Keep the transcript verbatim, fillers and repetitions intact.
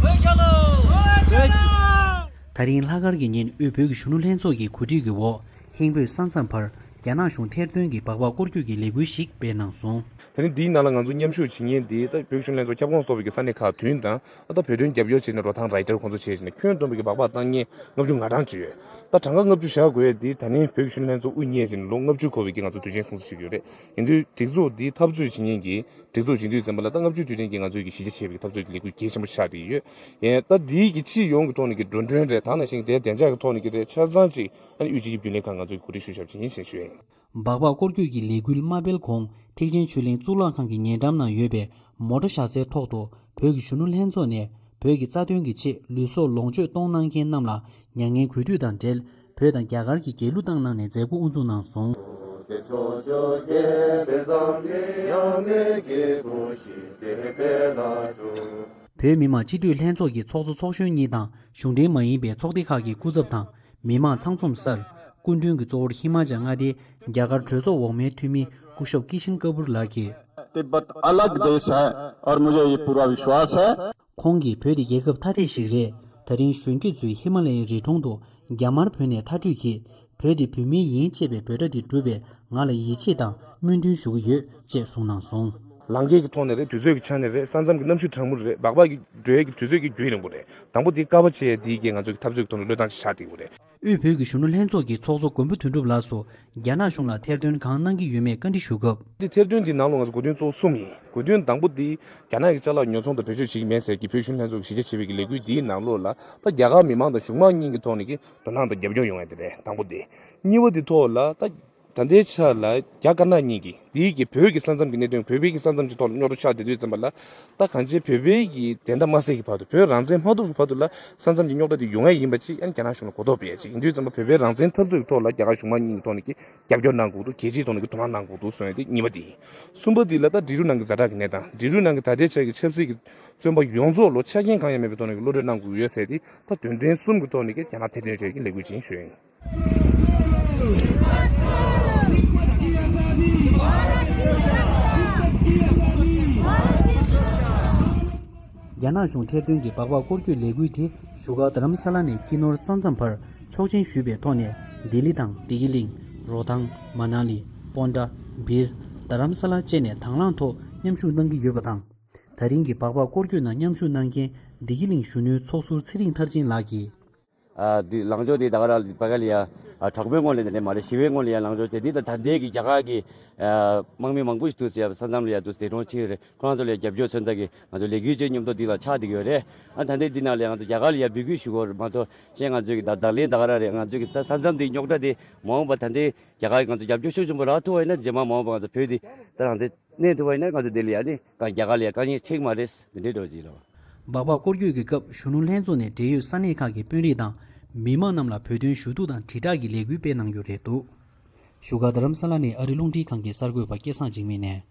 ད་རིང་ལྷག་དཀར་གྱི་ཉིན་དབུས་བོད་ཀྱི་གཞོན་ནུ་ལྷན་ཚོགས་ཀྱི་གོ་སྒྲིག་གི་འོག་ཧིང་བོད་ས་མཚམས་བར་རྒྱ་ནག་གཞུང་ཐེར་འདོན་གྱི་སྦག་སྦག་སྐོར་སྐྱོད་ཀྱི་ལས་འགུལ་ཞིག་སྤེལ་གནང་སོང་། ད་རིང་འདིའི་ནང་ལ་ང་ཚོ་མཉམ་ཞུགས་བྱེད་མཁན་འདི་ད་བོད་ཀྱི་གཞོན་ནུ་ལྷན་ཚོགས་ཁྱབ་ཁོངས་གཏོགས་པའི་ས་གནས་ཁག་བདུན་དང་ད་བོད་དོན་རྒྱབ་སྐྱོར་བྱས་ནས་རོ་ཐང་རའི་ཊར་ཁོང་ཚོ་བྱས་ནས་ཁྱོན་བསྡོམས་པའི་སྦག་སྦག་བཏང་མཁན་ལྔ་བཅུ་ང་གྲངས་ཅིག་ཡོད། ད་གྲངས་ཀ་ལྔ་བཅུ་བཞག་དགོས་ཡས་འདི་ད་ནི་བོད་ཀྱི་གཞོན་ནུ་ལྷན་ཚོགས་དབུ་བརྙེས་བྱས་ནས་ལོ་ལྔ་བཅུ་འཁོར་བའི་གི་ང་ཚོ་དུས་ཆེན་སྲུང་བརྩི་བྱེད་ཀྱི་ཡོད་རེད། ཡིན་དུས་སྒྲིག་འཛུགས་འདི་འཐབ་རྩོད་བྱེད་མཁན་གྱི་སྒྲིག་འཛུགས་བྱེད་དུས་ཙམ་པ་ལ་ད་ལྔ་བཅུའི་དུས་དྲན་གྱི་ང་ཚོའི་གི་གཞི་རྒྱ་ཆེ་བའི་འཐབ་རྩོད་ཀྱི་ལས་འགུལ་གལ་ཆེན་པོ་ཆགས་བསྡད་ཡོད། ཡིན་ད་འདིའི་གི་སྤྱི་ཡོངས་ཀྱི་ཐོག་ནས་གི་འགྲོ་གྲོན་རེད། ད་ནང་བཞིན་དེའི་བདེ་འཇགས་ཀྱི་ཐོག་ནས་གི་རེད། ཆ་ཚང་ཅིག་ཨ་ནི་དབུས་སྤྱི་ཁྱབ་རྒྱུན་ལས་ཁང་ང་ཚོའི་གོ་སྒྲིག་ཞུས་བཞག་བྱེད་ཡིན་ཞེས་ཞུས་ཡིན། སྦག་སྦག་སྐོར་སྐྱོད་ཀྱི་ལས་འགུལ་མ་སྤེལ་གོང་ཐེག་ཆེན་ཆོས་གླིང་གཙུག་ལག་ཁང་གི་ཉེ་འགྲམ་ན་ཡོད་པའི་མོ་ཊ་བཞག་སའི་ཐོག་ཏུ་བོད་ཀྱི་གཞོན་ནུ་ལྷན་ཚོགས་ནས་བོད་ཀྱི་རྩ་དོན་གྱི་ཆེད་ལུས་སྲོག་ལོངས་སྤྱོད་གཏོང་གནང་མཁན་རྣམས་ལ་མྱ་ངན་གུས་འདུད་དང་འབྲེལ། བོད་དང་རྒྱ་གར་གྱི་རྒྱལ་གླུ་བཏང་གནང་ནས་མཛད་སྒོ་དབུ་འཛུགས་གནང་སོང་། བོད་མི་མང་སྤྱི་འཐུས་ལྷན་ཚོགས་ཀྱི་ཚོགས་གཙོ་ཚོགས་གཞོན་གཉིས་དང་གཞུང་འབྲེལ་མ་ཡིན་པའི་ཚོགས་སྡེ་ཁག་གི་སྐུ་ཚབ་དང་མི་མང་ཚང་འཛོམས་སར་སྐུ་མགྲོན་གྱི་གཙོ་བོར་ཧི་མ་ཅལ་མངའ་སྡེའི་རྒྱ་གར་གྲོས་ཚོགས་འོག་མའི་འཐུས་མི་སྐུ་ཞབས་ཀི་ཤན་ཀ་པུར་ལགས་ཀྱིས། तिब्बत अलग देश है और मुझे ये पूरा विश्वास है। ཁོང་གིས་བོད་དེ་རྒྱལ་ཁབ་ཐ་དད་ཞིག་རེད། ད་རིང་གཞོན་སྐྱེས་ཚོས་ཧི་མ་ལ་ཡའི་རི་གྲོང་དུ་རྒྱ་དམར་བོད་ནས་མཐར་སྐྲོད་ཀྱིས་བོད་དེ་བོད་མིའི་ཡིན་ཅེས་པའི་འབོད་སྒྲ་དེ་བསྒྲུབས་པས་ང་ལ་ཡིད་ཆེས་དང་སྨོན་འདུན་ཞུ་གི་ཡོད་ཅེས་གསུངས་གནང་སོང་། ལང་ཀའི་གི་ཐོག་ནས་རེད། དུས་ཚོད་ཀྱི་ཆ་ནས་རེད། ས་མཚམས་ཀྱི་གནམ་གཤིས་གྲང་མོ་རེད། སྦག་སྦག་གི་འགྲོ་ཡས་ཀྱི་དུས་ཚོད་ཀྱི་རྒྱུན་རིང་པོ་རེད། དང་པོ་དེ་ཀ་བ་ཆེ་ཡས་དེའི་གི་ང་ཚོ་གི་འཐབ་རྩོད་ཀྱི་ཐོག་ནས་བློས་བཏང་ཆ་བཞག་བསྡད་ཡོད་རེད། དབུས་བོད་ཀྱི་གཞོན་ནུ་ལྷན་ཚོགས་ཀྱི་ཚོགས་གཙོ་མགོན་པོ་དོན་གྲུབ་ལགས་སུ་རྒྱ་ནག་གཞུང་ལ་ཐེར་འདོན་གང་གནང་གི་ཡོད་མེད་བཀའ་འདྲི་ཞུ་སྐབས། འདི་ཐེར་འདོན་འདི་ནང་ལོགས་ང་ཚོ་གོ་དོན་གཙོ་བོ་གསུམ་ཡིན། གོ་དོན་དང་པོ་འདི་རྒྱ་ནག་གི་ཅ་ལག་ཉོ་ཚོང་དང་བེད་སྤྱོད་བྱེད་ཀྱི་མེད་ཟེར་གྱི་བོད་གཞོན་ལྷན་ཚོགས་ཀྱི་གཞི་རྒྱ་ཆེ་བའི་གི་ལས་འགུལ་འདིའི་ནང་ལོགས་ལ་ད་རྒྱ་གར་མི་མང་དང་གཞུང་མང་གཉིས་ཀྱི་ཐོག་ནས་ཀྱི་དོ་སྣང་དང་རྒྱབ་སྐྱོར་ཡོང་ཡ་དེ་རེད། དང་པོ་འདི། གཉིས་པ་འདི་ཐོག་ལ་ད། ད་ལྟའི་ཆ་ལ་རྒྱ་དཀར་ནག་གཉིས་ཀྱིས་དེའི་གི་བོད་ཀྱི་ས་མཚམས་ཀྱི་གནད་དོན། བོད་པའི་གི་ས་མཚམས་ཀྱི་ཐོག་ལ་རྙོག་དྲ་ཆགས་བསྡད་དུས་ཙམ་པ་ལ་ད་གང་ཅི་བོད་པའི་གི་བདེན་མཐའ་མ་གསལ་གྱི་བར་དུ། བོད་རང་བཙན་མ་ཐོབ་ཀྱི་བར་དུ་ལ་ས་མཚམས་ཀྱི་རྙོག་དྲ་དེ་ཡོང་ཡ་ཡིན་པ་ཅིག་ཨ་ནི་རྒྱ་ནག་གཞུང་ལ་གོ་རྟོགས་སྤེལ་ཡ་ཅིག་ཡིན་དུས་ཙམ་པ་བོད་པའི་རང་བཙན་འཐབ་རྩོད་ཀྱི་ཐོག་ལ་རྒྱ་གར་གཞུང་མང་གཉིས་ཀྱི་ཐོག་ནས་ཀྱི་རྒྱབ་སྐྱོར་གནང་དགོས་འདུག་རྒྱལ་སྤྱིའི་ཐོག་ནས་ཀྱི་དོ་སྣང་གནང་དགོས་འདུག་གསུངས་ཡ་དེ་གཉིས་པ་དེ་ཡིན། གསུམ་པ་དེ་ལ་ད་འབྲི་རུ་ནང་གི་ཛ་དྲག་གི་གནས་སྟངས། འབྲི་རུ་ནང་གི་ད་ལྟའི་ཆ་གི་ཆབ་སྲིད་ཀྱི་བཙོན་པ་ཡོངས་རྫོགས་ལོ་ཆ་རྐྱེན་གང་ཡང་མེད་པའི་ཐོག་ནས་ཀྱི་གློད་གྲོལ་གནང་དགོས་ཡོད་ཟེར་ཏེ་ད་དོན་ཚན་གསུམ་གྱི་ཐོག་ནས་ཀྱི་རྒྱ་ནག་ཐེར་འདོན་བྱས་ཀྱི་ལས་འགུལ་ཅིག་ཡིན་ཞུ་ཡ་ཡིན། རྒྱ་ནག་གཞུང་ཐེར་འདོན་གྱི་སྦག་སྦག་སྐོར་སྐྱོད་ལས་འགུལ་དེ་བཞུགས་སྒར་རྡ་རམ་ས་ལ་ནས་སྤྱི་ནོར་ས་མཚམས་བར་ཆོག་མཆན་ཞུས་པའི་ཐོག་ནས་ལྡི་ལི་དང་བདེ་སྐྱིད་གླིང་། རོ་ཐང་། མ་ན་ལི། སྤོན་ཊ། སྦིར། རྡ་རམ་ས་ལ་བཅས་ནས་དང་བླངས་ཐོག་མཉམ་ཞུགས་གནང་གི་ཡོད་པ་དང་། ད་རིང་གི་སྦག་སྦག་སྐོར་སྐྱོད་ནང་མཉམ་ཞུགས་གནང་མཁན་བདེ་སྐྱིད་གླིང་གཞོན་ནུའི་ཚོགས་ཟུར་ཚེ་རིང་མཐར་ཕྱིན་ལགས་ཀྱིས། ཨ། འདི་ལངས་ཕྱོགས་འདི་ད་ག་རང་བྷ་ག་ལི་ཡ། ཨ། དྲག་པོའི་ངོས་ལ་འདི་འདྲ་མ་རེད། ཞི་བའི་ངོས་ལ་ཡ་ལངས་ཕྱོགས་བྱས། འདི་ད་ད་ལྟའི་གི་རྒྱ་གར་གི་ཨ། དམག་མི་མང་པོ་ཞིག་འདུག་ཟེར་ཡ། ས་མཚམས་ལ་ཡ་འདུག་ཟེར། འདས་གྲོངས་ཕྱིན་རེད། ཁོ་རང་ཚོ་ལ་ཡ་རྒྱབ་སྐྱོར་མཚོན་ཐབས་ཀྱི་ང་ཚོ་ལས་འགུལ་ཅིག་མཉམ་དུ་འདི་ལ་ཆགས་བསྡད་ཡོད་རེད། ཨ། ད་ལྟའི་འདི་ནང་ལ་ཡ་ང་ཚོ་རྒྱ་གར་ལ་ཡ་འབོད་སྐུལ་ཞུ་དགོས་རེད་མ་གཏོགས། གཞན་ང་ཚོའི་གི་ད་ད་ལན་ད་ག་རང་རེད། ང་ཚོའི་གི་ས་མཚམས་འདི་རྙོག་དྲ་འདི་མ་འོངས་པ་ད་ལྟའི་རྒྱ་གར་གྱིས་ང་ཚོ་རྒྱབ་སྐྱོར་ཤུགས་ཆེན་པོ་རག་ཐུབ་པ་ཡིན་ན། རྗེས་མ་མ་འོངས་པ་ང་ཚོ་བོད་འདི་ད་རང་བཙན་གནས་ཐུབ་པ་ཡིན་ན། ང་ཚོ་འདི་ལ་ཡ་ནི་རྒྱ་གར་ལ་ཡ་དཀའ་ངལ་འཕྲད་ཀྱི་མ་རེད། འདི་འདྲའི་འགྲོ་གི་ཡིན་ལགས། སྦག་སྦག་སྐོར་སྐྱོད་ཀྱི་སྐབས་གཞོན་ནུ་ལྷན་ཚོགས་ནས་འབྲེལ་ཡོད་ས་གནས་ཁག་གི་དཔོན་རིགས་དང་མི་མང་རྣམས་ལ་བོད་དོན་ཞུ་གཏུག་དང་དྲིལ་བསྒྲགས་ཀྱི་ལས་འགུལ་སྤེལ་གནང་རྒྱུ་རེད་འདུག་བཞུགས་སྒར་རྡ་རམ་ས་ལ་ནས་ཨ་རི་རླུང་འཕྲིན་ཁང་གི་གསར་འགོད་པ་སྐལ་བཟང་འཇིགས་མེད་ནས།